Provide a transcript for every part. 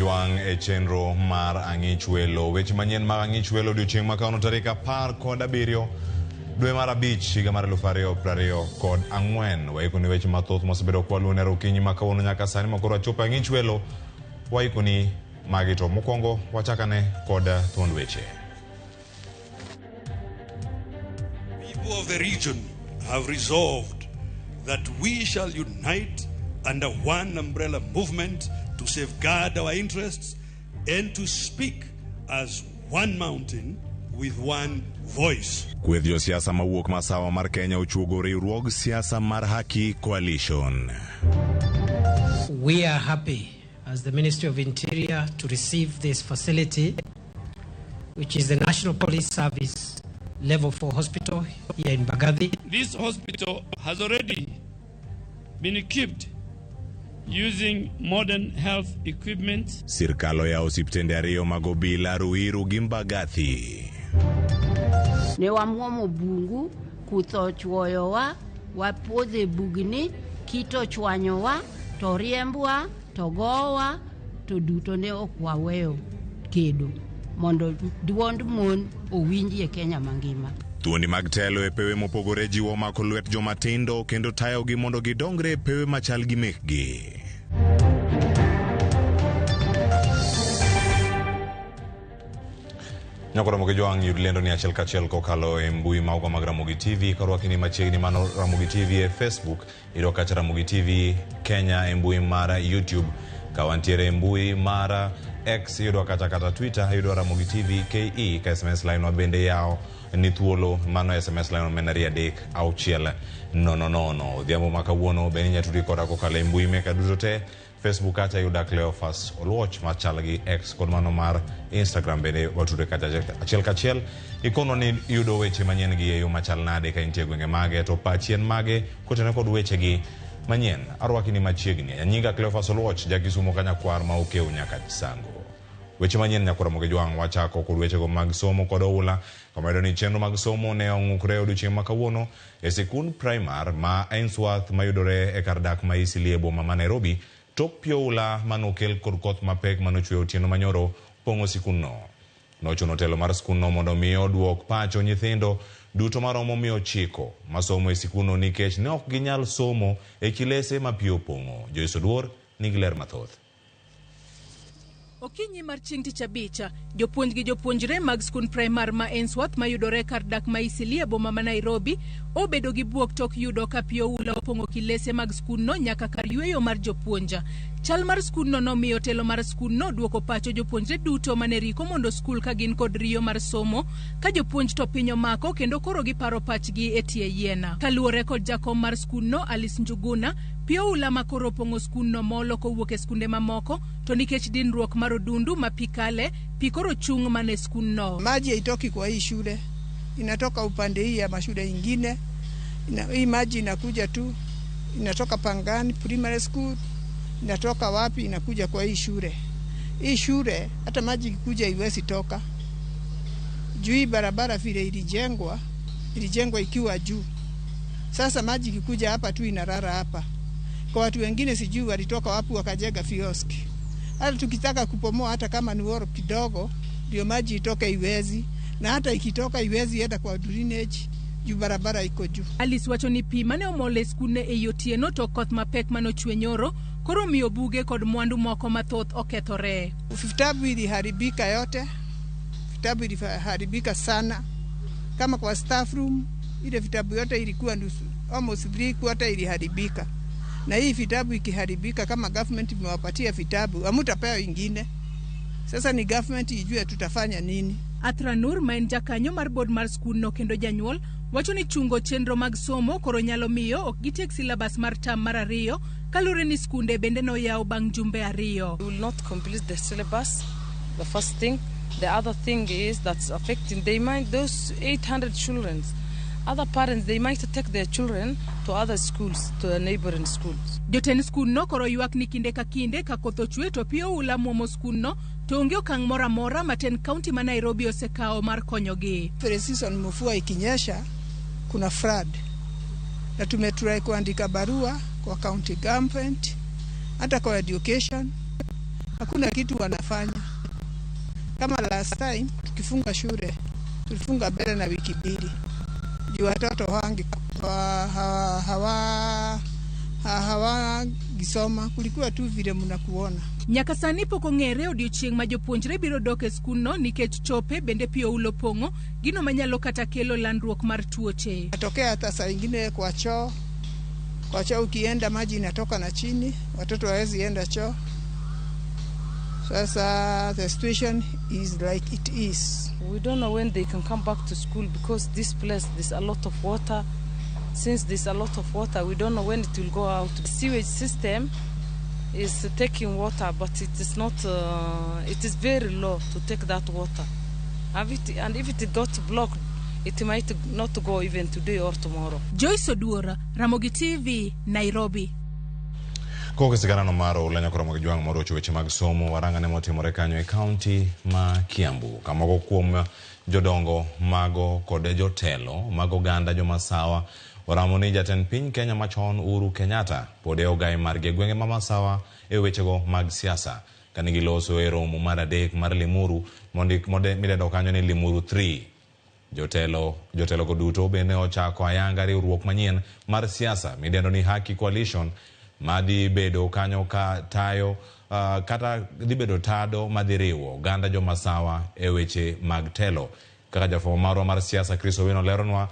Jwang' e chenro mar Ang'ich Welo. Weche manyien mag Ang'ich Welo odiochieng' ma kawuono tarik 17 dwe mar 5 higa mar 2024. Waikoni weche mathoth mosebedo kwaluwo ne okinyi ma kawuono nyaka sani makoro wachopo e Ang'ich Welo. Waikoni magi to mokwongo wachakane kod thuond weche. People of the region have resolved that we shall unite under one umbrella movement to safeguard our interests and to speak as one mountain with one voice. Kweth josiasa mawuok masawa mar Kenya ochuogo riwruog siasa mar Haki Coalition. We are happy as the Ministry of Interior to receive this facility, which is the National Police Service Level 4 Hospital here in Mbagathi. This hospital has already been equipped using modern health equipment. Sirkal oyawo osiptende ariyo mag obila Ruiru gi Mbagathi. Ne wamuomo bungu, kutho ochwoyowa, wapodho e bugni, kite ochwanyowa, to riembwa, to gowa, to duto ne ok waweyo kedo mondo duond mon owinji e Kenya mangima. Thuondi mag telo e pewe mopogore jiwo mako lwet joma tindo kendo tayogi mondo gidongre e pewe machal gi mekgi. Nyako Ramogi Jwang' yud lendo ni achiel kachiel kokalo e mbui magwa mag Ramogi TV. Korwaki ni machiegni mano Ramogi TV e Facebook, iyudo kacha Ramogi TV Kenya e mbui mar YouTube. Ka wantiere e mbui mar X iyudo kacha kata Twitter iyudo Ramogi TV KE ka SMS line wa bende yawo ni thuolo mano SMS line men 2 3 6 0 0. Odhiambo ma kawuono bende inyalo tudri koda kokalo e mbui meka duto te. Facebook kacha yuda Cleophas Oluoch machal gi X kod mano mar Instagram bende watudre kacha achiel kachiel. Ikonwa ni iyudo weche manyien gi e yo machal nade ka intie gwenge mage to pachi en mage kotenore kod weche gi manyien. Arwaki ni machiegni. Nyinga Cleophas Oluoch, ja Kisumo ka nyakwar ma okew nyaka Chisango. Weche manyien nyakwar Ramogi Jwang' wachako kod wechego mag somo kod oula. Kamedo ni chenro mag somo ne ong'ukre odiochieng' ma kawuono e sikund primar ma Ainsworth mayudore e kar dak ma Eastleigh e boma ma Nairobi tok pi oula manokel kod koth mapek manochwe otieno manyoro pong'o sikundno. Nochuno telo mar sikundno mondo mi oduok pacho nyithindo duto maromo 900 masomo e sikundno nikech ne ok ginyal somo e kilese ma pi opong'o. Joyce Oduor nigi ler mathoth. Okinyi mar chieng' tich abich, jopuonj gi jopuonjre mag skund primar ma Ainsworth mayudore kar dak ma Eastleigh e boma ma Nairobi obedo gi buok tok yudo ka pi oula opong'o kilese mag skundno nyaka kar yweyo mar jopuonj. Chal mar skundno nomiyo telo mar skundno duoko pacho jopuonjre duto mane riko mondo skul ka gin kod riyo mar somo ka jopuonj to piny omako kendo koro giparo pachgi e tie yien. Kaluwore kod jakom mar skundno Alice Njuguna, pi oula ma koro opong'o skundno molo kowuok e skunde mamoko to nikech dinruok mar odundu ma pi kale, pi koro chung' mana e skundno. Maji haitoki kwa hii shule, inatoka upande hii ya mashule ingine. Hii maji inakuja tu, inatoka Pangani Primary School, inatoka wapi, inakuja kwa hii shule. Hii shule hata maji ikikuja iwezi toka juu hii barabara vile ilijengwa, ilijengwa ikiwa juu. Sasa maji ikikuja hapa tu inarara hapa. Kwa watu wengine sijui walitoka wapi wakajenga kioski. Hata tukitaka kupomoa hata kama ni woro kidogo ndio maji itoke iwezi, na hata ikitoka iwezi enda kwa drainage juu barabara iko juu. Alice wacho ni pi mane omol e skundne ei otieno tok koth mapek manochwe nyoro koro miyo buge kod mwandu moko mathoth okethore. Vitabu iliharibika yote, vitabu iliharibika sana. Kama kwa staff room ile vitabu yote ilikuwa nusu, almost 3/4 iliharibika. Na hii vitabu ikiharibika, kama government imewapatia vitabu, hamutapewa ingine. Sasa ni government ijue tutafanya nini. Athra Nur ma en jakanyo mar board mar skundno kendo janyuol wacho ni chungo chenro mag somo koro nyalo miyo ok gitiek syllabus mar term mar 2 kaluwore ni skunde bende noyaw bang' jumbe 2. We will not complete the syllabus, the first thing. The other thing is that's affecting, they might, those 800 children, other parents, they might take their children to other schools, to the neighboring schools. Jotend skundno koro ywak ni kinde ka kinde ka koth ochwe to pi oula muomo skundno to onge okang' moro amora ma tend kaunti ma Nairobi osekawo mar konyogi. Every season mvua ikinyesha kuna flood, na tumetry kuandika barua kwa county government hata kwa education. Hakuna kitu wanafanya. Kama last time tukifunga shule, tulifunga mbele na wiki 2. Juu watoto hawangisoma, kulikuwa tu vile mnakuona. Nyaka sani pok ong'ere odiochieng' ma jopuonjre biro dok e skundno nikech chope bende pi oulo pong'o, gino manyalo kata kelo landruok mar tuoche. Natokea hata saa ingine kwa choo. Kwa choo ukienda maji inatoka na chini, watoto hawezi enda choo. Sasa the situation is like it is. We don't know when they can come back to school because this place there's a lot of water. Since there's a lot of water, we don't know when it will go out. The sewage system is taking water, but it is not. It is very low to take that water. And if it got blocked, it might not go even today or tomorrow. Joyce Oduora, Ramogi TV, Nairobi. Kowuok e siganano mar oula nyaka Ramogi Jwang' morocho weche mag somo waranga ne motimore kanyo e kaunti ma Kiambu. Kamoko kuom jodongo mago kod jotelo mag oganda jomasawa oramo ni jatend piny Kenya machon Uhuru Kenyatta pod e ogai margi e gwenge ma Masawa e wechego mag siasa. Kane giloso e romo mar 3 mar Limuru midendo kanyo ni Limuru 3. Jotelogo duto bende ochako ayanga riwruok manyien mar siasa midendo ni Haki Coalition madhi bedo kanyo ka tayo kata dhi bedo tado madhi riwo oganda jomasawa e weche mag telo. Kaka jafwambo marwa mar siasa Chris Owino leronwa,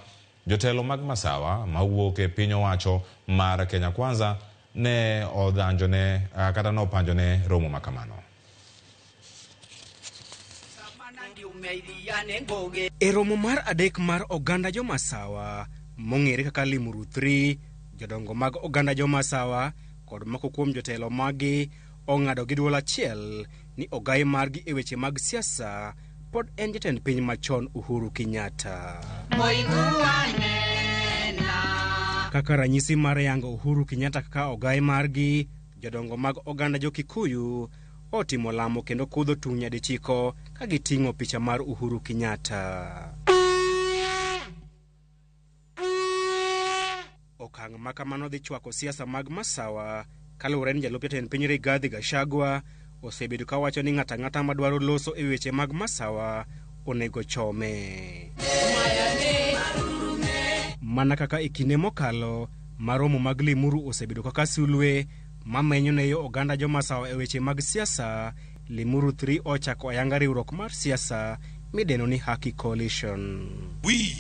jotelo mag Masawa mawuok e piny owacho mar Kenya Kwanza ne odhanjone kata nopanjone romo makamano. E romo mar 3 mar oganda jomasawa mong'ere kaka Limuru 3, jodongo mag oganda jomasawa kod moko kuom jotelo magi ong'ado gi duol achiel ni ogai margi e weche mag siasa pod en jatend piny machon Uhuru Kenyatta. Kaka ranyisi mar yango Uhuru Kenyatta kaka ogai margi, jodongo mag oganda jo-Kikuyu otimo lamo kendo kudho tung' nyadichiko ka giting'o picha mar Uhuru Kenyatta. Okang' ma kamano dhi chwako siasa mag Masawa kaluwore ni jalup jatend piny Rigathi Gachagua osebedo kawacho ni ng'ato ang'ata madwaro loso e weche mag Masawa onego chome. Mana kaka e kinde mokalo, maromo mag Limuru osebedo kaka sulwe mamenyo ne yo oganda jomasawa e weche mag siasa. Limuru 3 ochako ayanga riwruok mar siasa midendo ni Haki Coalition. We,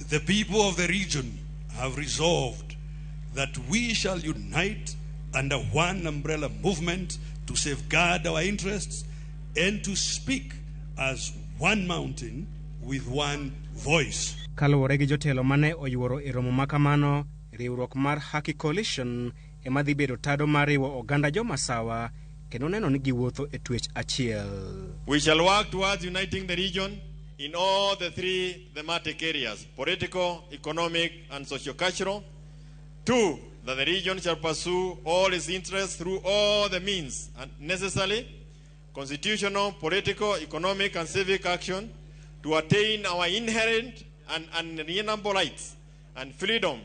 the people of the region, have resolved that we shall unite under one umbrella movement to safeguard our interests and to speak as one mountain with one voice. Kaluwore gi jotelo mane oyuoro e romo makamano, riwruok mar Haki Coalition ema dhi bedo tado mar riwo oganda jomasawa kendo neno ni giwuotho e twech achiel. We shall work towards uniting the region in all the 3 thematic areas: political, economic, and socio-cultural. 2, that the region shall pursue all its interests through all the means and necessary constitutional, political, economic, and civic action to attain our inherent and unalienable rights and freedom,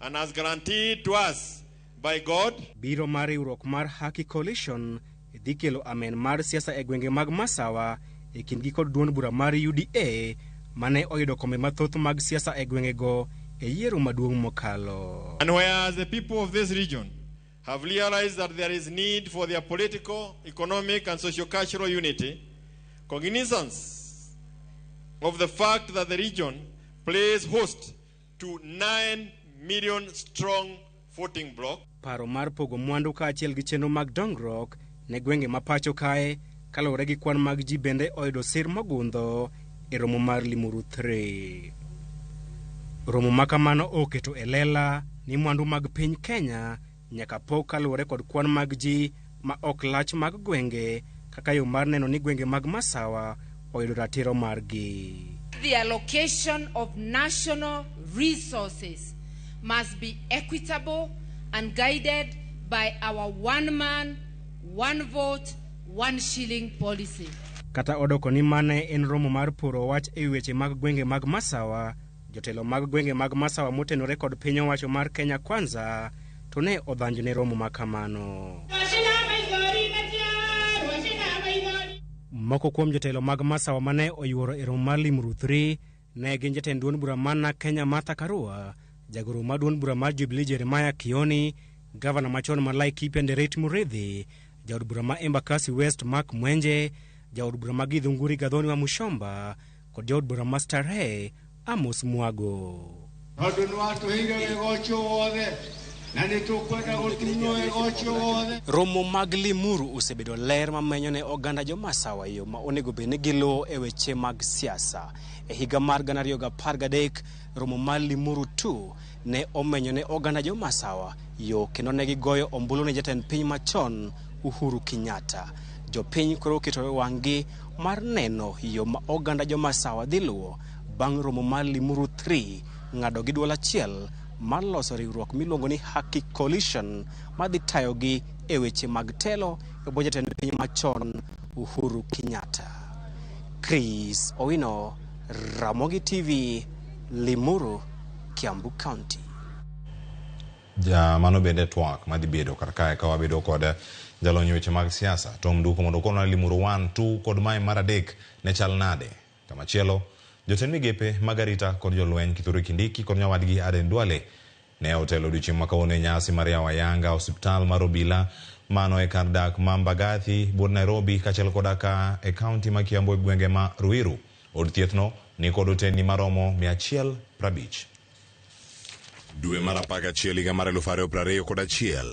and as guaranteed to us by God. Biro mar riwruok mar Haki Coalition dhi kelo amen mar siasa e gwenge mag Masawa e kindgi kod duond bura mar UDA mane oyudo kombe mathoth mag siasa e gwengego e yiero maduong' mokalo. And whereas the people of this region have realized that there is need for their political, economic, and socio-cultural unity, cognizance of the fact that the region plays host to 9 million strong voting bloc. Paro mar pogo mwandu kaachiel gi chenro mag dongruok ne gwenge ma pacho kae kaluwore gi kwan mag ji bende oyudo sir mogundho e romo mar Limuru 3. Romo ma kamano oketo e lela ni mwandu mag piny Kenya nyaka pog kaluwore kod kwan mag ji ma ok lach mag gwenge kaka yo mar neno ni gwenge mag Masawa oyudo ratiro margi. The allocation of national resources must be equitable and guided by our one man, one vote, one shilling policy. Kata odoko ni mane en romo mar poro wach e weche mag gwenge mag Masawa, jotelo mag gwenge mag Masawa motenore kod piny owacho mar Kenya Kwanza to ne odhanjo ne romo makamano. Moko kuom jotelo mag Masawa mane oyuoro e romo mar Limuru 3 ne gin jatend duond bura mar Narc Kenya Martha Karua, jagoro mar duond bura mar Jubilee Jeremiah Kioni, gavana machon ma Laikipia Ndereit Muriithi, jaod bura ma Embakasi West Mark Mwenje, jaod bura ma Githunguri Gathoni wa Mushomba kod jaod bura ma Starehe Amos Mwago. Tondũ nĩ watũheire wega ũcio wothe na nĩ tũkwenda gũtunywo wega ũcio wothe. Romo mag Limuru osebedo ler mamenyo ne oganda jo-Masawa yo ma onego bed ni giluwo e weche mag siasa. E higa mar 2013, romo mar Limuru 2 ne omenyo ne oganda jo-Masawa yo kendo ne gigoyo ombulu ne jatend piny machon Uhuru Kenyatta. Jopiny koro oketo wang'gi mar neno yo ma oganda jo-Masawa dhi luwo bang' romo mar Limuru 3 ng'ado gi duol achiel mar loso riwruok miluongo ni Haki Coalition madhi tayogi e weche mag telo e bwo jatend piny machon Uhuru Kenyatta. Chris Owino, Ramogi TV, Limuru, Kiambu County. Ja mano bende twak madhi bedo kar kae ka wabedo kod jalony weche mag siasa Tom Duko mondo okonwa Limuru 1, 2 kod mae mar adek ne chal nade. Kamachielo, jotend migepe mag arita kod jolweny Kithure Kindiki kod nyawadgi Aden Duale ne otelo odiochieng' ma kawuono e nyasi mar yawo ayanga osiptal mar obila mano e kar dak ma Mbagathi but Nairobi kaachiel koda ka e kaunti ma Kiambu e gwenge ma Ruiru. Od thiethno ni kod otendni maromo 150. Dwe mar 11 higa mar 2021,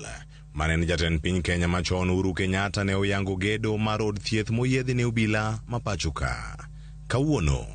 mane en jatend piny Kenya machon Uhuru Kenyatta ne oyango gedo mar od thieth moyiedhi ne obila ma pacho ka. Kawuono,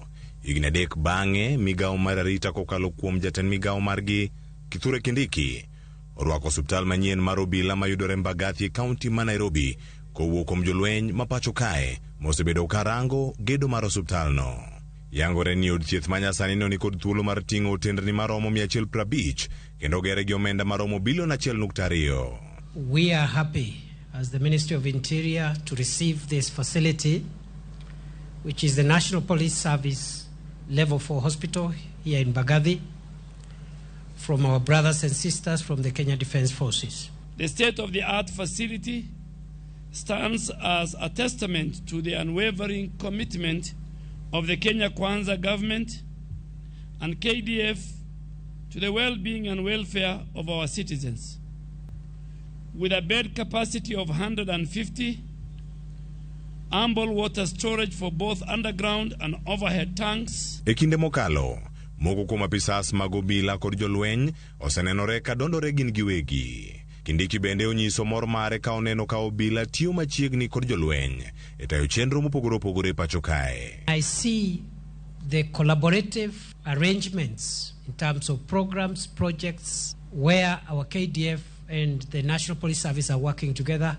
higni 3 bang'e, migawo mar arita kokalo kuom jatend migawo margi Kithure Kindiki orwako osiptal manyien mar obila mayudore Mbagathi e kaunti ma Nairobi kowuok kuom jolweny ma pacho kae mosebedo ka rango gedo mar osiptalno. Yangore ni od thieth ma nyasani no nikod thuolo mar ting'o otendni maromo 150 kendo gere gi omenda maromo bilion 1.2. We are happy as the Ministry of Interior to receive this facility, which is the National Police Service Level 4 Hospital here in Mbagathi, from our brothers and sisters from the Kenya Defence Forces. The state-of-the-art facility stands as a testament to the unwavering commitment of the Kenya Kwanza government and KDF to the well-being and welfare of our citizens. With a bed capacity of 150, ample water storage for both underground and overhead tanks. E kinde mokalo, moko kuom apisas mag obila kod jolweny osenenore ka dondore gin giwegi. Kindiki bende onyiso mor mare ka oneno ka obila tiyo machiegni kod jolweny e tayo chenro mopogore opogore e pacho kae. I see the collaborative arrangements in terms of programs, projects, where our KDF and the National Police Service are working together.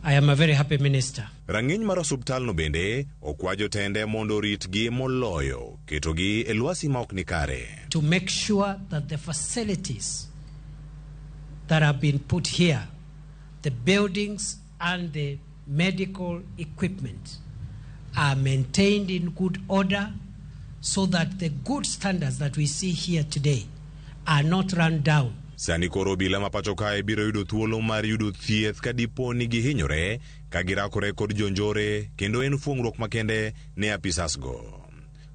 I am a very happy minister. Rang'iny mar osuptalno bende okwa jotende mondo oritgi moloyo ketogi e lwasi ma ok ni kare. To make sure that the facilities that have been put here, the buildings and the medical equipment, are maintained in good order so that the good standards that we see here today are not run down. Sani koro obila ma pacho kae biro yudo thuolo mar yudo thieth ka dipo ni gihinyore ka girakore kod jonjore kendo en fuong'ruok makende ne apisas go.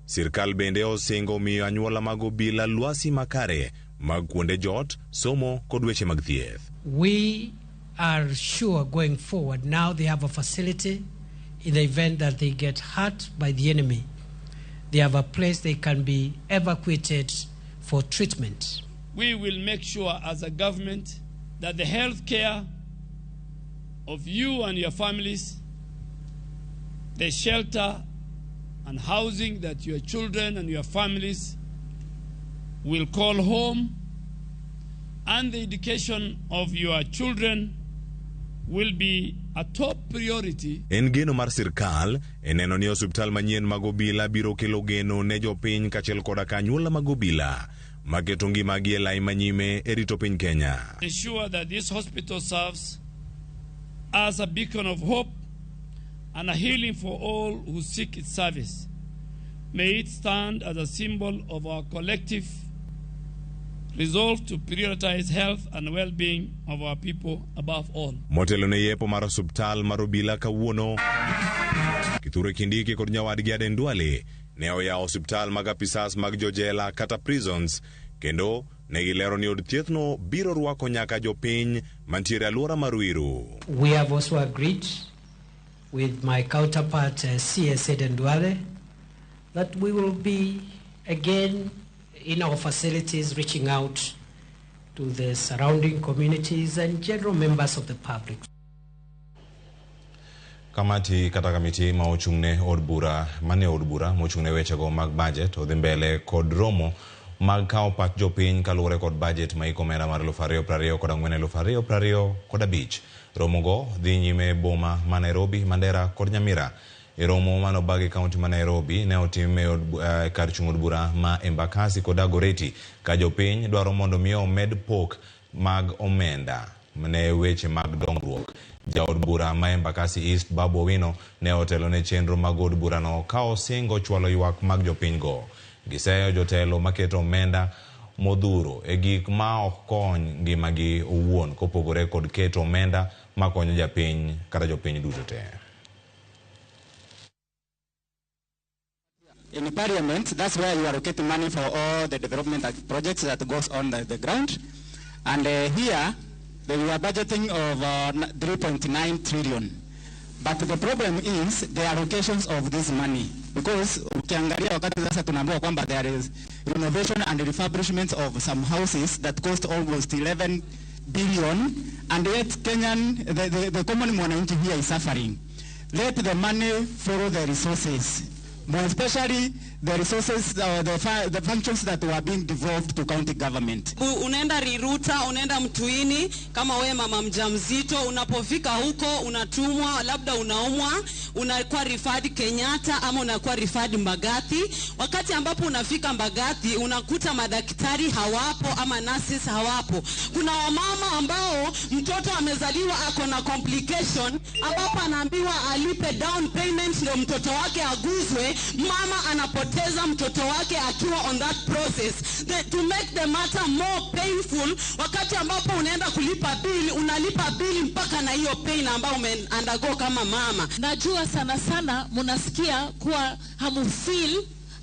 Sirkal bende osingo miyo anyuola mag obila lwasi makare mag kuonde jot, somo kod weche mag thieth. We are sure going forward now they have a facility in the event that they get hurt by the enemy. They have a place they can be evacuated for treatment. We will make sure as a government that the health care of you and your families, the shelter and housing that your children and your families will call home, and the education of your children will be a top priority. En geno mar sirkal e neno ni osiptal manyien mag obila biro kelo geno ne jopiny kaachiel koda ka anyuola mag obila maketo ngimagi e lai manyime e rito piny Kenya. Ensure that this hospital serves as a beacon of hope and a healing for all who seek its service. May it stand as a symbol of our collective resolve to prioritize health and well-being of our people above all. Motelo ne yepo mar osiptal mar obila kawuono. Kithure Kindiki kod nyawadgi Aden Duale ne oyawo osiptal mag apisas mag jojela kata prisons kendo ne gilero ni od thiethno biro rwako nyaka jopiny mantiere alwora mar Ruiru. We have also agreed with my counterpart CS Aden Duale that we will be again in our facilities reaching out to the surrounding communities and general members of the public. Kamati kata kamiti ma ochung'ne od bura mane od bura mochung'ne wechego mag budget odhi mbele kod romo mag kawo pach jopiny kaluwore kod budget ma hik omenda mar 2024 2025. Romogo dhi nyime boma ma Nairobi, Mandera kod Nyamira. E romo manobag e kaunti ma Nairobi ne otim e kar chung' od bura ma Embakasi kod Dagoretti ka jopiny dwaro mondo mi omed pok mag omenda ne weche mag dongruok. Jaod bura ma Embakasi East Babu Owino ne otelo ne chenro mag od burano ka osingo chwalo ywak mag jopiny go. Giseyo jotelo maketo omenda modhuro e gik ma ok kony ngimagi owuon kopogore kod keto omenda makonyo japiny kata jopiny duto te. In Parliament, that's where you allocate money for all the development projects that goes on the ground. And here, we are budgeting of 3.9 trillion. But the problem is the allocations of this money. Because ukiangalia wakati sasa tunaambiwa kwamba there is renovation and refurbishment of some houses that cost almost 11 billion, and yet Kenyan, the common mwananchi here is suffering. Let the money follow the resources. More especially the resources, the functions that were being devolved to county government. Unaenda Riruta, unaenda Mtuini, kama we mama mjamzito, unapofika huko, unatumwa, labda unaumwa, unakuwa referred Kenyatta ama unakuwa referred Mbagathi. Wakati ambapo unafika Mbagathi, unakuta madaktari hawapo ama nurses hawapo. Kuna wamama ambao mtoto amezaliwa ako na complication, ambapo anaambiwa alipe down payment ndio mtoto wake aguzwe. Mama anapoteza mtoto wake akiwa on that process. To make the matter more painful, wakati ambapo unaenda kulipa bill, unalipa bill mpaka na hiyo pain ambayo ume undergo kama mama. Najua sana sana munasikia kuwa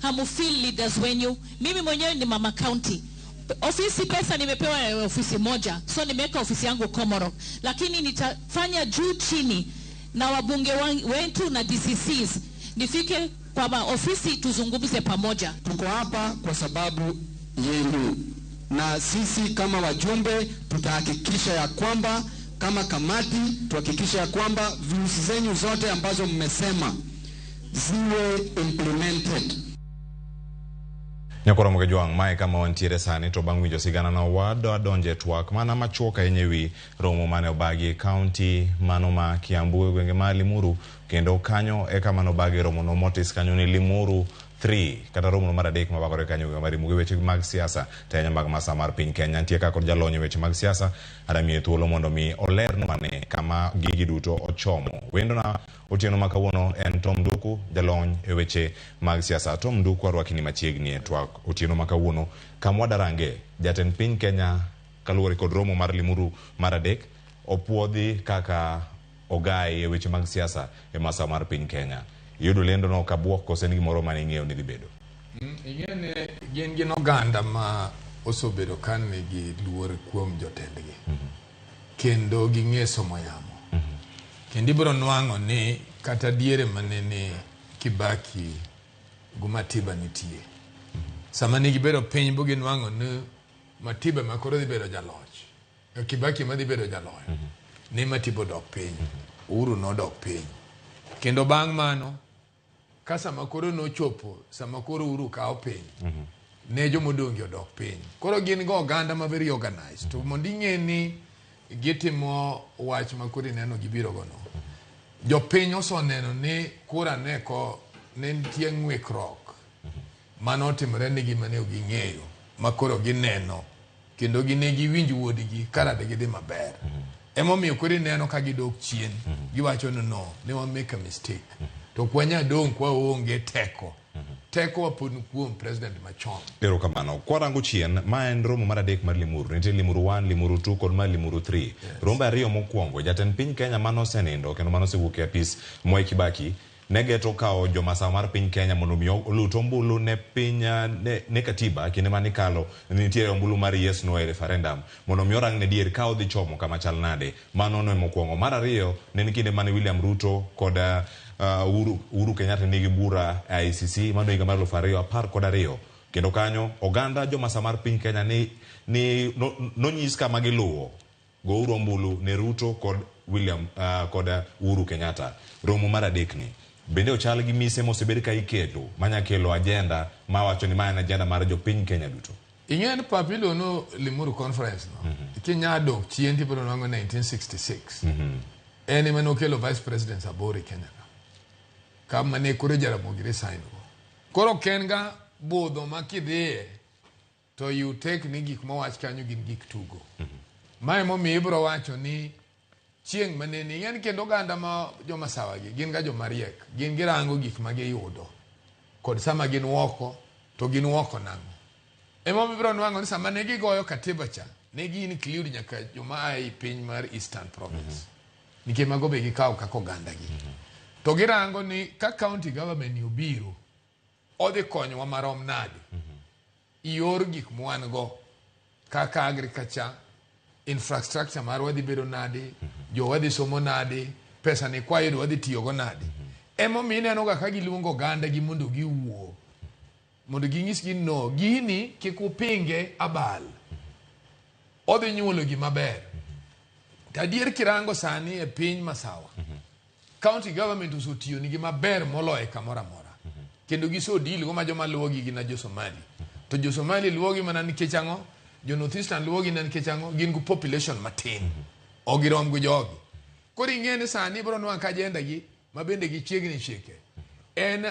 hamufeel leaders wenyu. Mimi mwenyewe ni mama county. Ofisi pesa nimepewa ofisi moja, so nimeweka ofisi yangu Komoro. Lakini nitafanya juu chini na wabunge wetu na DCCs. Nifike kwa ofisi tuzungumze pamoja. Tuko hapa kwa sababu yenu, na sisi kama wajumbe tutahakikisha ya kwamba, kama kamati tuhakikisha ya kwamba views zenyu zote ambazo mmesema ziwe implemented. Nyakoro Mugejwang' mae kama wantiere sani to bang' winjo sigana no wadwa donje twak mana machuok ahinya ewi romo mane obagi e kaunti mano ma Kiambu e gwenge ma Limuru, kendo kanyo e kama nobagi romo no motis kanyo ni Limuru 3 kata romo no mar adek mabagore kanyo e mar weche mag siasa to mag masa mar piny Kenya. Nitie ka kod jalony e weche mag siasa adamiye thuolo mondo mi olernwa ane kama gigi duto ochomo. Wendona otieno ma kawuono en Tom Nduku, jalony e weche mag siasa. Tom Nduku, arwakini machiegni e twak otieno ma kawuono kama wadarange jatend piny Kenya kaluwore kod romo mar Limuru mar adek opuodhi kaka ogai e weche mag siasa e masa mar piny Kenya. Iyudo lendo no kabuok kose en gimoro mane ing'eyo ni dhi bedo? Ing'eyo ni gin oganda ma osebedo ka nigi luor kuom jotendgi. Kendo ging'e somo yamo. Kendo ibiro nwang'o ni kata diere mane ni Kibaki gi Matiba nitie. Sama ne gibedo piny bo ginwang'o ni Matiba ma koro dhi bedo jaloch. Kibaki ma dhi bedo jaloch. Ni Matiba odok piny. Uhuru nodok piny. Kendo bang' mano, ka sama koro nochopo, sama koro Uhuru kawo piny, ne jomodong' odok piny. Koro gin go oganda ma very organized. To mondo ing'e ni gitimo wach ma koro ineno gibiro go no. Jopiny oseneno ni kura ne ko ne nitie ng'wekruok manotimore nigi mane ok ging'eyo, ma koro gineno kendo gine giwinj wuodgi kara de gidhi maber. Emomiyo koro ineno ka gidok chien, giwacho ni no, ne wa make a mistake. To ok wanyal dong' kwa waonge teko. Teko wapod kuom president machon. Erokamano. Kwarango chien, ma en romo mar adek mar Limuru. Nitie Limuru 1, Limuru 2 kod mar Limuru 3. Yes. Rombe ariyo mokwongo, jatend piny Kenya mane osenindo kendo mane osewuok e apis Mwai Kibaki Ne geto kawo jomasawa mar piny Kenya mondo mi olut ombulu ne piny ne katiba kinde mane ikalo nitiere ombulu mar yes no e referendum mondo mi orang ne dier ka odhi chomo kama chal nade. Mano no mokwongo. Mar ariyo ne en kinde mane William Ruto kod Uhuru Kenyatta nigi bura e ICC mano higa mar 2012. Kendo kanyo oganda jomasawa mar piny Kenya ni nonyis kama giluwo. Gouru ombulu ne Ruto kod William kod Uhuru Kenyatta. Romo mar adek ni bende ochal gi mise mosebed ka iketo manya kelo agenda mawacho ni ma en agenda mar jopiny Kenya duto. Ing'e ni pap iluongo Limuru Conference no. Kinya dok chien tibiro nwang'o 1966. En ema nokelo vice presidents 8 e Kenya ka. Kama ne koro Jaramogi resign go. Koro ok en ga budho ma kidhiye to you take ni gik mowach kanyo gin gik tugo. Mae momiyo ibiro wacho ni chieng' manene ing'e ni kendo oganda ma jomasawa gi gin ga joma riek. Gin girango gik ma giyudo kod sama gin woko to gin woko nang'o. Emomiyo ibiro nwang'o ni sama ne gigoyo katiba cha ne gi include nyaka joma a e piny mar Eastern Province. Nikech mago be gikawo kaka oganda gi. To girango ni ka county government ni obiro odhi konyowa marom nade yor gik mwan go kaka agriculture, infrastructure marwa dhi bedo nade, jowa dhi somo nade, pesa ni kwayudo wadhi tiyogo nade. Emomiyo ineno ga ka giluongo oganda gi mondo giwuo. Mondo ginyisgi no, gini kik upinge abal. Odhi nyuolo gima ber. To adier kirango sani e piny masawa, county government osetiyo nigi maber moloyo kamoro amora. Kendo gisedeal go ma joma luwogi gin jo Somali. To jo Somali luwogi mana nikech ang'o? Jo North Eastern luwogi mana nikech ang'o? Gin gi population matin. Ok girom gi jogi. Koro ing'e ni sani ibiro nwang'o ka agenda gi ma bende gichiegni chike. En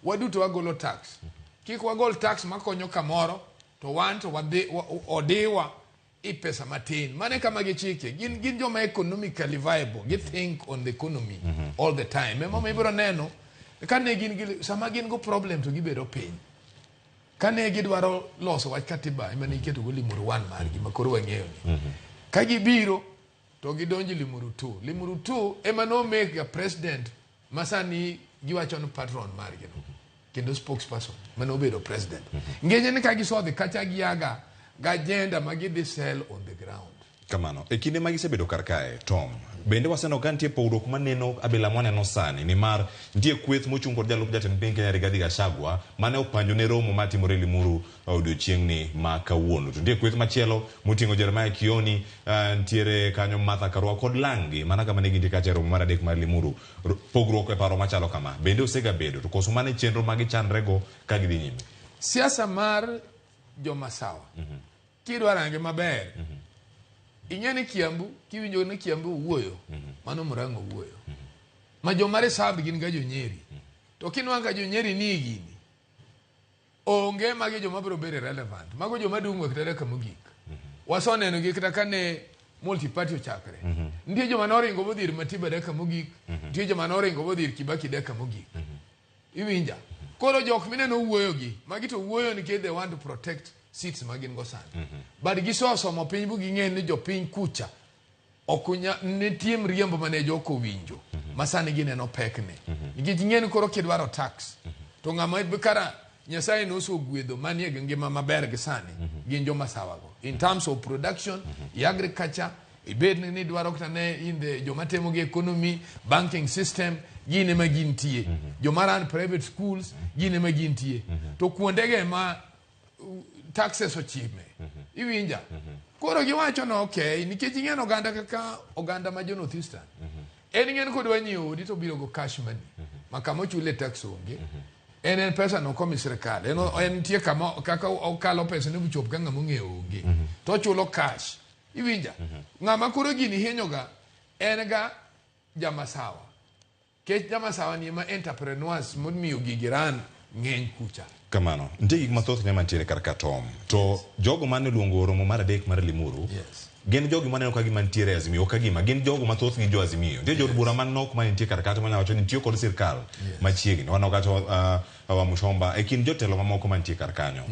waduto wagolo tax. Kik wagol tax makonyo kamoro to wan to wadhi odiwa i pesa matin. Mano e kama gichike. Gin joma economically viable. Gi think on the economy all the time. Emomiyo ibiro neno ka ne gin gi sama gin go problem to gibedo piny. Kane gidwaro loso wach katiba ema ne iketo go Limuru 1 margi ma koro wang'eyo ni. Ka gibiro to gidonjo Limuru 2. Limuru 2 ema no make ga president ma sani giwacho ni patron margi no. Kendo spokesperson mane obedo president. Ng'enye ni ka gisodhi kacha giaga ga agenda ma gidhi sell on the ground. Kamano. E kinde ma gisebedo kar kae, Tom, bende waseneno ka nitie pogruok maneno abila mwaneno sani nimar nitie kweth mochung' kod jalup jatend piny Kenya Rigathi Gachagua mane opanjo ne romo matimore Limuru odiochieng'ni ma kawuono. To nitie kweth machielo moting'o Jeremiah Kioni, nitiere kanyo Martha Karua kod Langi mana kama ne gintie kacha e romo mar adek mar Limuru. Pogruok e paro machalo kama bende osegabedo to koso mano e chenro ma gichandrego ka gidhi nyime. Siasa mar jomasawa kidwa range maber ing'e ni Kiambu kiwinjo ni Kiambu owuoyo mano Murang'a owuoyo ma joma reserve gin ga jo-Nyeri to kinwang'o ka jo-Nyeri ni e gini onge magi joma biro bedo relevant mago joma dung' kata dakika mogik wasoneno gi kata kane multi party ochakre nitie joma noringo modhi ir Matiba dakika mogik nitie joma noringo modhi ir Kibaki dakika mogik iwinja koro jok mineno wuoyo gi magi to wuoyo nikech they want to protect seats ma gin go sani but gisesomo piny bu ging'e ni jopiny kucha ok nitie mriambo mane jok owinjo ma sani gineno pekne nikech ing'e ni koro kidwaro tax to ng'ama kara Nyasaye nosegwedho manie gi ngima maber gi sani gin joma sawago in terms of production i agriculture ibed ni idwaro kata ne in the joma temo gi economy banking system gin ema gintie joma run private schools gin ema gintie to kuondego ema taxes ochime iwinja koro giwacho no okay nikech ing'e ni oganda kaka oganda ma jo North Eastern en ing'e ni kodwa nyiewo odi to obiro go cash money ma kama ochule tax onge en pesa no komi sirikal en nitie kama kaka okalo pesa ne bochop ka ng'ama ong'eyo onge to ochulo cash iwinja ng'ama koro gini hinyoga en ga jamasawa kech jamasawa ni ema entrepreneurs momiyo gigi ran ng'eny kucha Kamano. Nitie gik mathoth ne mantiere kar ka Tom. To jogo mane oluongo romo mar adek mar Limuru gin jogi maneno ka gima nitiere e Azimio ok ka gima gin jogo mathoth gi jo Azimio. Nitie jood bura manok mane nitie kar kata manyalo wacho ni tiyo kod sirkal machiegni. Waneno kata Wamuchomba e kind jotelo mamoko mantie kar kanyo.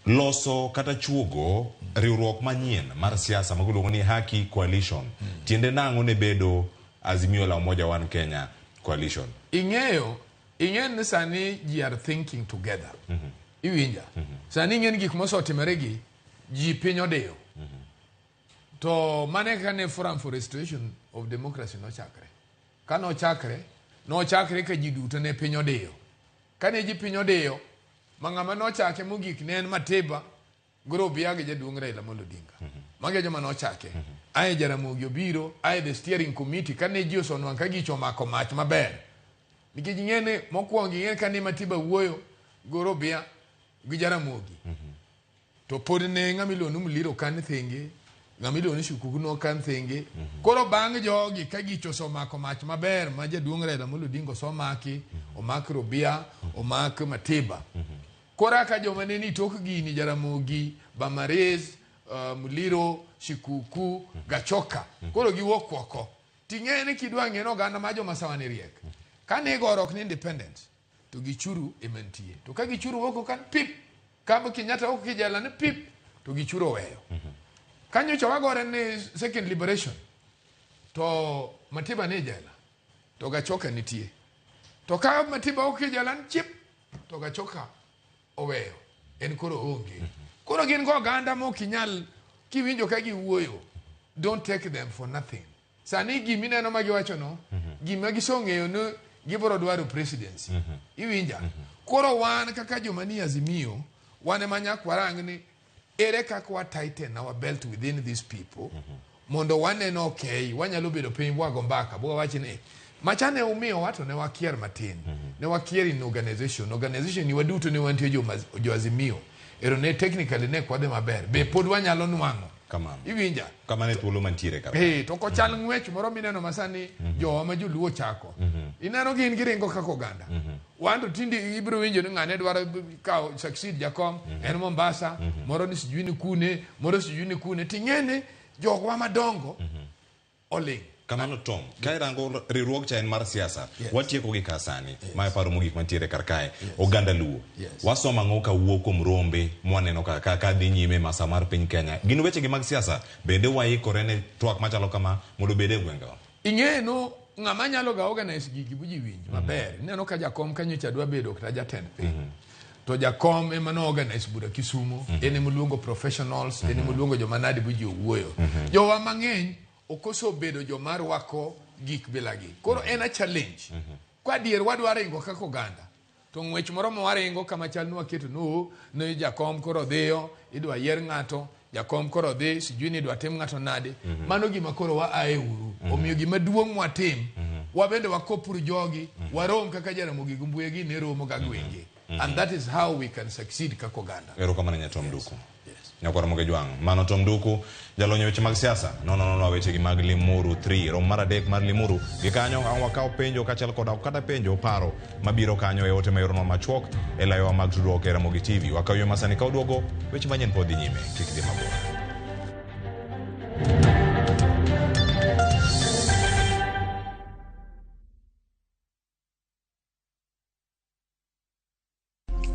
Loso kata chuogo riwruok manyien mar siasa ma giluongo ni Haki Coalition. Tiende nang'o ne bedo Azimio la Umoja One Kenya coalition. Ing'eyo, ing'eyo ni sani ji are thinking together. Iwinja? Sani ing'e ni gik mosetimore gi ji piny odiyo. To mane kaka ne Forum for Restoration of Democracy nochakre. Ka nochakre, nochakre ka ji duto ne piny odiyo. Kane ji piny odiyo, ma ng'ama nochake mogik ne en Matiba Gorobia gi jaduong' Raila Amolo Odinga. Mago e joma nochake. Ae Jaramogi obiro, ae the steering committee kane ji osenwang'o ka gicho omako mach maber. Nikech ing'e ni mokwongo ing'e kane Matiba wuoyo Gorobia gi Jaramogi. To pod ne ng'ama iluongo ni Muliro kan thenge, ng'ama iluongo ni Shikuku no kan thenge. Koro bang' jogi ka gicho osemako mach maber ma jaduong' Raila Amolo Odinga osemaki, omak Robia, omak Matiba. Koro ka joma ne ni tok gini Jaramogi, Bamaris, Muliro, Shikuku, Gachoka. Koro giwuok oko. Ting'e ni kidwa ng'e ni oganda ma joma sawa ni riek. Kane igorok ni independence, to gichuru ema nitie. To ka gichuru wuok kan pip, ka Kenyatta wuok kijela ni pip, to gichuru oweyo. Ka nyocha wagore ni second liberation, to Matiba ni e jela, to Gachoka nitie. To ka Matiba wuok kijela ni chip, to Gachoka oweyo. En koro onge. Koro gin go oganda ma ok inyal kiwinjo ka giwuoyo, don't take them for nothing. Sani gimineno ma giwacho no, gima gisong'eyo ni gibiro dwaro presidency. Iwinja? Koro wan kaka joma ni Azimio, wan ema nyaka warang ni ere kaka wa tighten our belt within these people mondo waneno okay, wanyalo bedo piny bwago mbaka bwa wach ni machane umiyowa to ne wakier matin. Ne wakier in organization. Organization ni waduto ne wantie jo Azimio. Ero ne technically ne kwadhi maber. Be pod wanyalo nwang'o. Kamano. Iwinja? Kamano e thuolo mantiere kar. To kochal ng'wech moro mineno masani jowa ma joluo chako. Ineno gin giringo kaka oganda. Wan to tinde ibiro winjo ni ng'ane dwaro kawo succeed jakom, en Mombasa, moro ni sijui ni kune, moro sijui ni kune. Ting'e ni jogwa madongo oling'. Kamano Tom, ka irango riwruog cha en mar siasa, watieko gi ka sani, ma e paro mogik mantiere kar kae, oganda Luo. Wasomo ang'o ka wuok kuom rombe mwaneno ka dhi nyime masa mar piny Kenya. Gin wechegi mag siasa, bende waikore ne twak machalo kama mondo obed e gwengewa? Ing'eyo no ng'ama nyalo ga organize gigi bu ji winj maber. Ineno ka jakom kanyocha dwa bedo kata jatend piny. To jakom ema no organize bura Kisumo, en ema oluongo professionals, en ema oluongo joma nadi bu ji owuoyo. Jowa mang'eny okoso bedo joma rwako gik bilagi. Koro en a challenge. Kwa adier wadwa ringo kaka oganda. To ng'wech moro ma waringo kama chal ni waketo no ne jakom koro dhiyo, idwa yier ng'ato, jakom koro dhi, sijui ni idwa tim ng'ato nade. Mano gima koro wa ae uru. Omiyo gima duong' mwatim, wabende wakopuru jogi, warom kaka Jaramogi gi Mbuya gi ne romo ga gwenge. And that is how we can succeed kaka oganda. Erokamano nya Tom Nduku. Nyakwar Ramogi Jwang'. Mano Tom Nduku, jalony e weche mag siasa. Nono weche gi mag Limuru 3, romo mar 3 mar Limuru. Gi kanyo ang' wakaw penjo kaachiel koda kata penjo paro mabiro kanyo e ote mayoronwa machuok e layowa mag tudruok e Ramogi TV. Wakaw yo masani ka oduogo, weche manyien pod dhi nyime. Kik dhi mabor.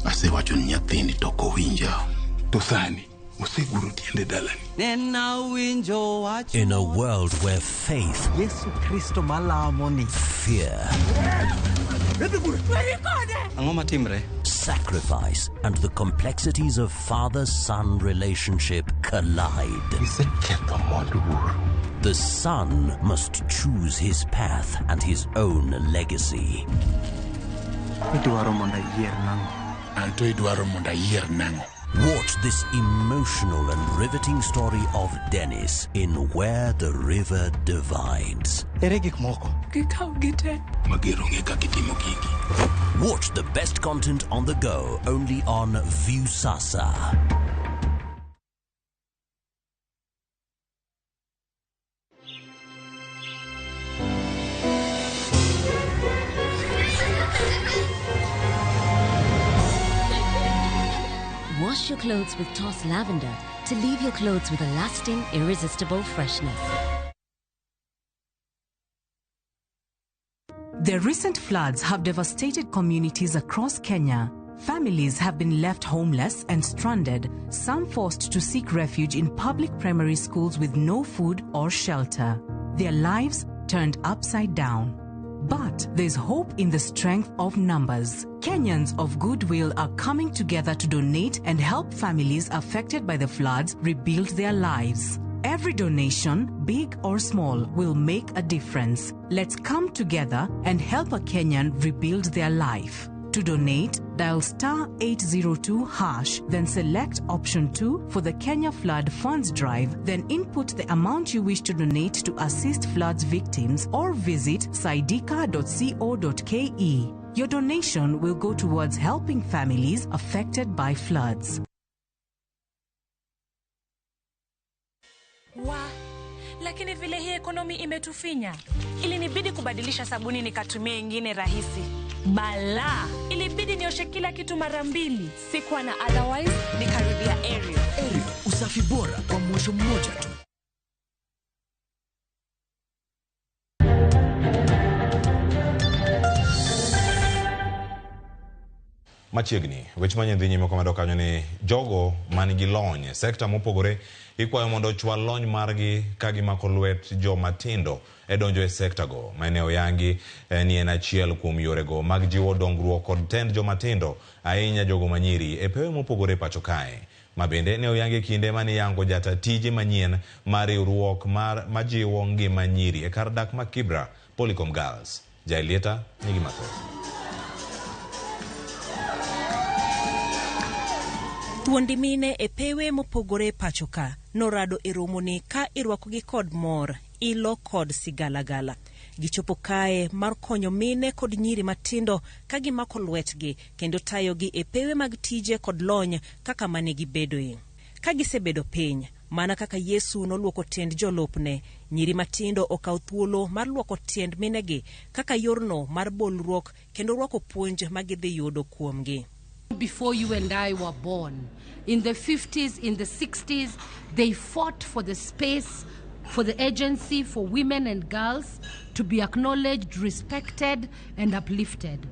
Asewacho ni nyathini to ok owinja. To sani oseguro tiende dalani. In a world where faith, Yesu Kristo malamo ni fear, Ang'o matimre? sacrifice, and the complexities of father-son relationship collide. Iseketho mwandu wuoro. The son must choose his path and his own legacy. Idwaro mondo ayier nang'o? Anto idwaro mondo ayier nang'o? Watch this emotional and riveting story of Dennis in Where the River Divides. Ere gik moko? Gikaw gite. Mager onge kaka itimo gigi. Watch the best content on the go only on Viusasa. Wash your clothes with Toss Lavender to leave your clothes with a lasting, irresistible freshness. The recent floods have devastated communities across Kenya. Families have been left homeless and stranded, some forced to seek refuge in public primary schools with no food or shelter. Their lives turned upside down. But there's hope in the strength of numbers. Kenyans of goodwill are coming together to donate and help families affected by the floods rebuild their lives. Every donation, big or small, will make a difference. Let's come together and help a Kenyan rebuild their life. To donate, dial star 802 hash, then select option 2 for the Kenya Flood Funds Drive, then input the amount you wish to donate to assist floods victims or visit saidika.co.ke. Your donation will go towards helping families affected by floods. Wa, lakini vile hii ekonomi imetufinya, ilinibidi kubadilisha sabuni nikatumia ingine rahisi. Bala, ilibidi nioshe kila kitu mara mbili. Sikuwa na otherwise, nikarudia Ariel. Ariel, usafi bora kwa mwosho mmoja tu. Machiegni, weche manyien dhi nyime komedo kanyo ni jogo man gi lony e sekta mopogore ikwayo mondo ochwal lony margi ka gimako lwet joma tindo e donjo e sekta go. Maene oyangi ni en achiel kuom yorego mag jiwo dongruok kod tend joma tindo ahinya jogo manyiri e pewe mopogore pacho kae. Ma bende ne oyangi kinde mane yango jata tije manyien mar riwruok mar majiwo ngima nyiri e kar dak ma Kibra, Polycom Girls. Jailieta nigi mathoth. Thuondi mine e pewe mopogore pacho ka norado e romoni ka irwakogi kod mor, ilo kod sigalagala. Gichopo kae mar konyo mine kod nyiri matindo ka gimako lwetgi kendo tayogi e pewe mag tije kod lony kaka mane gibedoe. Ka gisebedo piny, mana kaka Yesu noluoko tiend jolupne, nyiri matindo okaw thuolo mar luoko tiend minegi kaka yorno mar bolruok kendo rwako puonj ma gidhi yudo kuomgi. Before you and I were born, in the 50s, in the 60s, they fought for the space, for the agency for women and girls to be acknowledged, respected, and uplifted.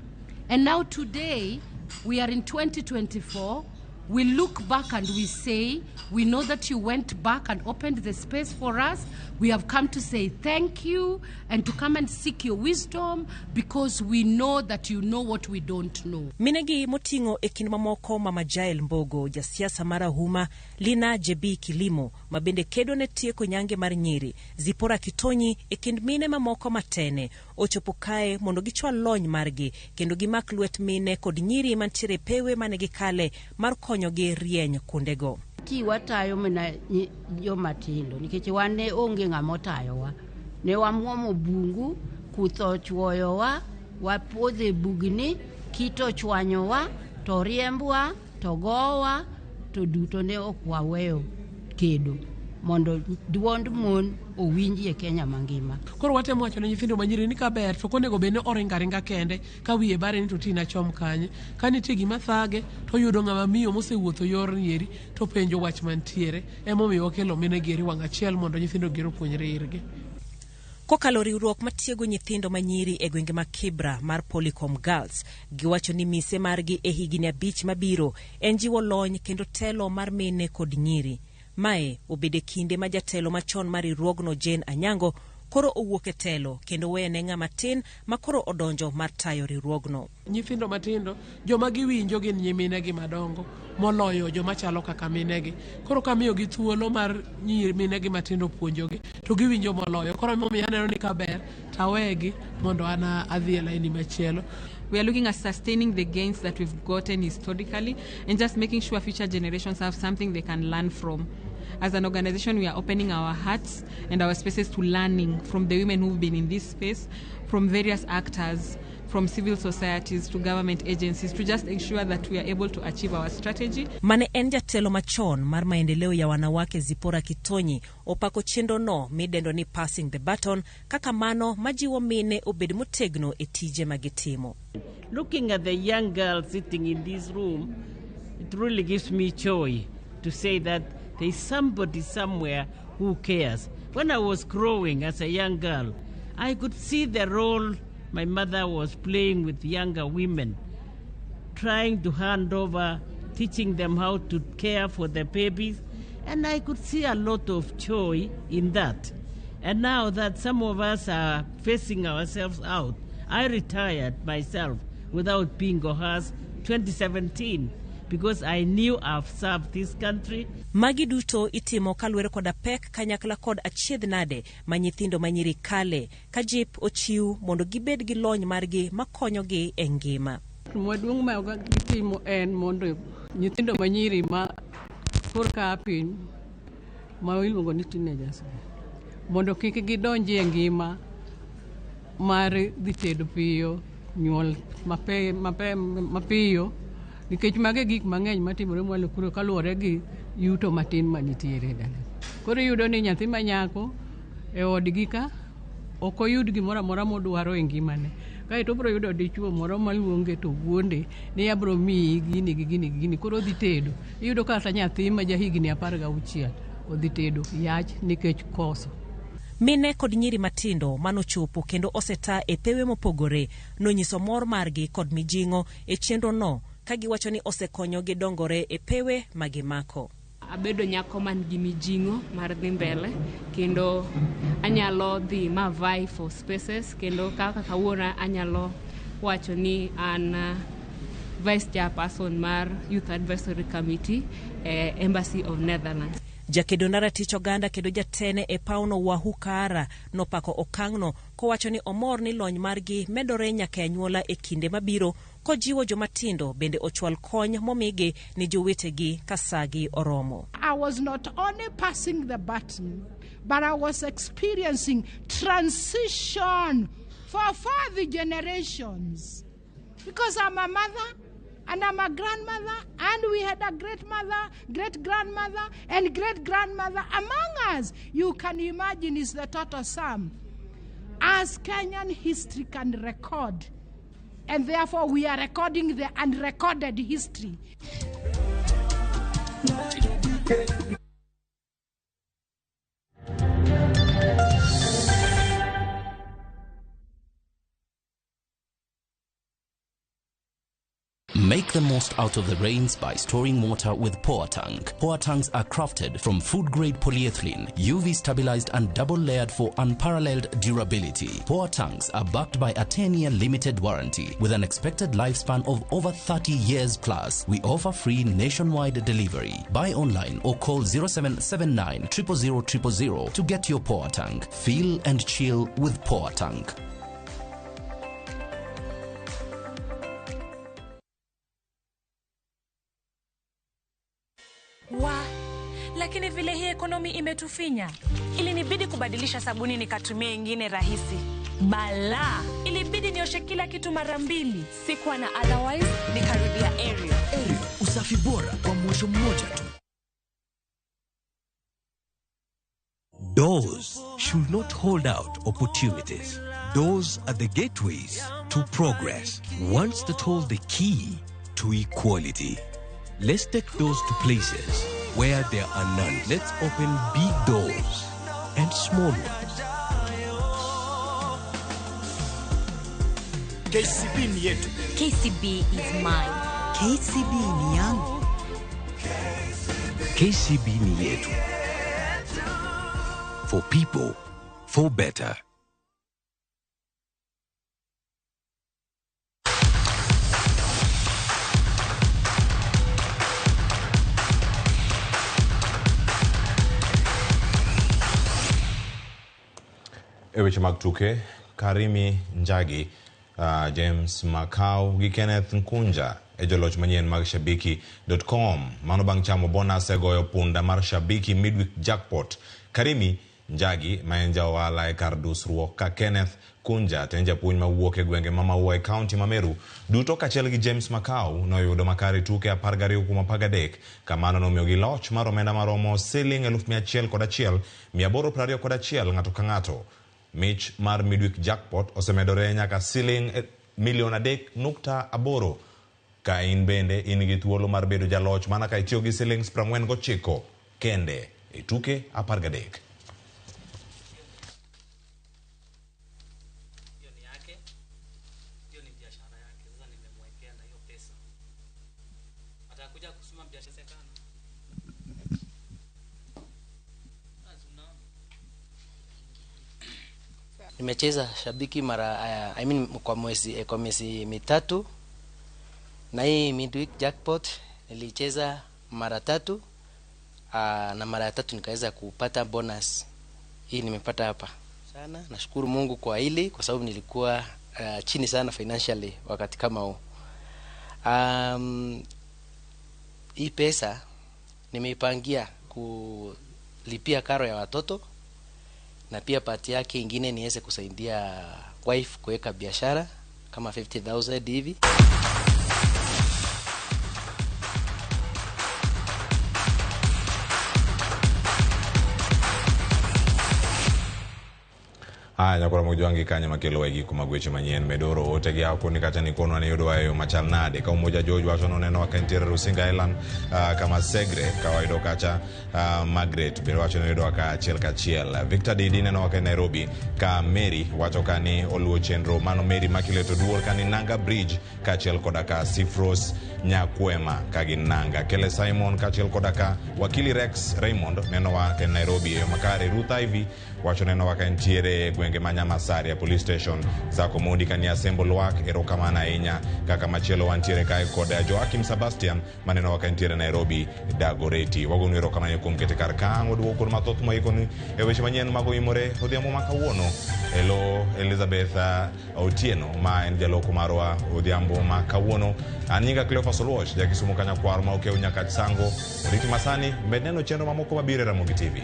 And now today, we are in 2024, we look back and we say, we know that you went back and opened the space for us. We have come to say thank you and to come and seek your wisdom because we know that you know what we don't know. Minegi moting'o e kind mamoko Mama Jael Mbogo, jasiasa marahuma, Lina JB Kilimo, ma bende kedo ne tieko nyange mar nyiri, Zipora Kitonyi e kind mine mamoko matene, ochopo kae mondo gichwal lony margi kendo gimak lwet mine kod nyiri mantiere pewe mane gikale mar konyogi rieny kuondego. Ti watayo mana joma tindo nikech wan ne onge ng'ama otayowa. Ne wamuomo bungu, kutho ochwoyowa, wapodho e bugni, kite ochwanyowa, to riembwa, to gowa, to duto ne ok waweyo kedo mondo duond mon owinji e Kenya mangima. Koro watemo wacho ne nyithindo manyiri ni kaber to ok onego bed ni oringo aringa kende ka wiye bare ni to tina chom kanye. Ka nitie gima thage to oyudo ng'ama miyo mosewuotho yorni eri to penjo wach mantiere. Emomiyo wakelo mine gi eri wang' achiel mondo nyithindo gi opuonjre irgi. Kokalo riwruok matiego nyithindo manyiri e gwenge ma Kibra mar Polycom Girls, giwacho ni mise margi e higni 5 mabiro en jiwo lony kendo telo mar mine kod nyiri. Mae obedo e kinde ma jatelo machon mar riwruogno Jane Anyango koro owuok e telo kendo wene ng'ama tin ma koro odonjo mar tayo riwruogno. Nyithindo matindo joma giwinjo gin nyiminegi madongo moloyo joma chalo kaka minegi. Koro kamiyogi thuolo mar minegi matindo puonjogi to giwinjo moloyo. Koro emomiyo aneno ni kaber tawegi mondo an adhi e laini machielo. We are looking at sustaining the gains that we've gotten historically and just making sure future generations have something they can learn from. As an organization, we are opening our hearts and our spaces to learning from the women who've been in this space, from various actors, from civil societies to government agencies, to just ensure that we are able to achieve our strategy. Mane en jatelo machon mar maendeleo ya wanawake Zipora Kitonyi opako chenro no midendo ni Passing the Baton kaka mano majiwo mine obed motegno e tije magitimo. Looking at the young girl sitting in this room, it really gives me joy to say that there is somebody somewhere who cares. When I was growing as a young girl, I could see the role my mother was playing with younger women, trying to hand over, teaching them how to care for the babies, and I could see a lot of joy in that. And now that some of us are facing ourselves out I retired myself without being coerced 2017 because I knew I've served this country. Magi duto itimo kaluwore koda pek kanyakla kod achiedh nade ma nyithindo manyiri kale ka jip ochiw mondo gibed gi lony margi makonyogi e ngima. Maduong' ma gitimo en mondo nyithindo manyiri ma korka a piny ma iluongo ni teenagers mondo kik gidonji e ngima mar dhi tedo piyo, nyuol mapiyo, nikech mago e gik mang'eny matimore mwalo kuro kaluwore gi yuto matin manitiere dala. Koro iyudo ni nyathi manyako e odgi ka ok oyud gimoro amora modwaro e ngimane. Kaeto obiro yudo dichuo moro maluonge to wuonde ni abiro miyi gini gi gini gi gini, koro odhi tedo. Iyudo kata nyathi ma jahigni 16 odhi tedo yach nikech koso. Mine kod nyiri matindo manochopo kendo oseta e pewe mopogore nonyiso mor margi kod mijing'o e chenro no ka giwacho ni osekonyogi dongore e pewe magimako. Abedo nyako man gi mijing'o mar dhi mbele kendo anyalo dhi ma vie for spaces kendo kaka kawuono anyalo wacho ni an vice chairperson mar Youth Advisory Committee e Embassy of Netherlands. Jakedo na ratich oganda kendo jatene e pawno Wahu Kaara nopako okang'no kowacho ni omor ni lony margi medore nyaka e anyuola e kinde mabiro kojiwo jomatindo bende ochwal kony momigi ni jowetegi ka sagi oromo. I was not only passing the baton, but I was experiencing transition for further generations. Because I'm a mother and I'm a grandmother, and we had a great mother, great grandmother, and great grandmother among us. You can imagine is the total sum. As Kenyan history can record, and therefore we are recording the unrecorded history. Make the most out of the rains by storing water with Poa Tank. Poa Tanks are crafted from food-grade polyethylene, UV stabilized and double-layered for unparalleled durability. Poa Tanks are backed by a 10-year limited warranty with an expected lifespan of over 30 years plus. We offer free nationwide delivery. Buy online or call 0779 000 000 to get your Poa Tank. Feel and chill with Poa Tank. Wa, lakini vile hii ekonomi imetufinya. Ilinibidi kubadilisha sabuni nikatumia ingine rahisi. Bala, ilibidi nioshe kila kitu mara mbili. Sikuwa na otherwise, nikarudia Ariel. Ariel, usafi bora kwa mwosho mmoja tu. Doors should not hold out opportunities. Doors are the gateways to progress. Ones that hold the key to equality. Let's take doors to places where there are none. Let's open big doors and small ones. KCB ni yetu. KCB is mine. KCB ni yangu. KCB ni yetu. For people, for better. E weche mag tuke, Karimi Njagi, James Makau gi Kenneth Nkunja e joloch manyien mag Shabiki.com. Mano bang' chamo bonus e goyo punda mar Shabiki Midweek Jackpot. Karimi Njagi ma en ja ohala e kar dusruok ka Kenneth Kunja to en japuonj mawuok e gwenge ma Maua e kaunti ma Meru duto kaachiel gi James Makau noyudo makare tuke 12 kuom 13 kamano nomiyogi loch mar omenda maromo siling 101,821 ng'ato ka ng'ato. Mich mar Midweek Jackpot osemedore nyaka siling milion 3.8 ka in bende in gi thuolo mar bedo jaloch mana ka itiyo gi siling 49 kende e tuke 13. Nimecheza shabiki mara I mean kwa miezi 3, na hii midweek jackpot nilicheza mara 3, na mara ya 3 nikaweza kupata bonus hii nimepata hapa sana. Nashukuru Mungu kwa hili kwa sababu nilikuwa chini sana financially wakati kama huu. Hii pesa nimeipangia kulipia karo ya watoto na pia pati yake ingine niweze kusaidia wife kuweka biashara kama 50,000 hivi. Aya nyakora mojwangi kanya makelo wegi kuma gweche manyien medoro ote gi ako ni kata ni kono ne yudo ayo machal nade ka Umoja George wacho noneno ka entiere Rusinga Island, kama Segre ka wayudo kacha, Margaret bende wacho ni yudo ka achiel kachiel, Victor Didi neno ka Nairobi ka Mary wacho ka ni oluwo chenro mano Mary Makileto duol ka ni Nanga Bridge kaachiel koda ka Sifros Nyakwema ka gin Nanga, Kele Simon kaachiel koda ka Wakili Rex Raymond nenowa e Nairobi e yo makare, Ruth Ivy wacho nenowa ka entiere gwenge ma Nyamasaria Police Station, Zako Mondi kani Asembo Lwak, erokamano ahinya. Kaka machielo wantiere kae kod Joakim Sebastian maneno ka entiere Nairobi Dagoreti. Wagonu erokamano kuom kete kar ka ang' waduogo kod mathoth moikoni e weche manyien mago imore odhiambo ma kawuono. Elo Elizabeth Otieno ma en jaloko marwa odhiambo ma kawuono. An nyinga Cleophas Oluoch, jakisumo kanyakwar ma okew nyaka Sango. Oriti masani med neno chenro mamoko mabiro e Ramogi TV.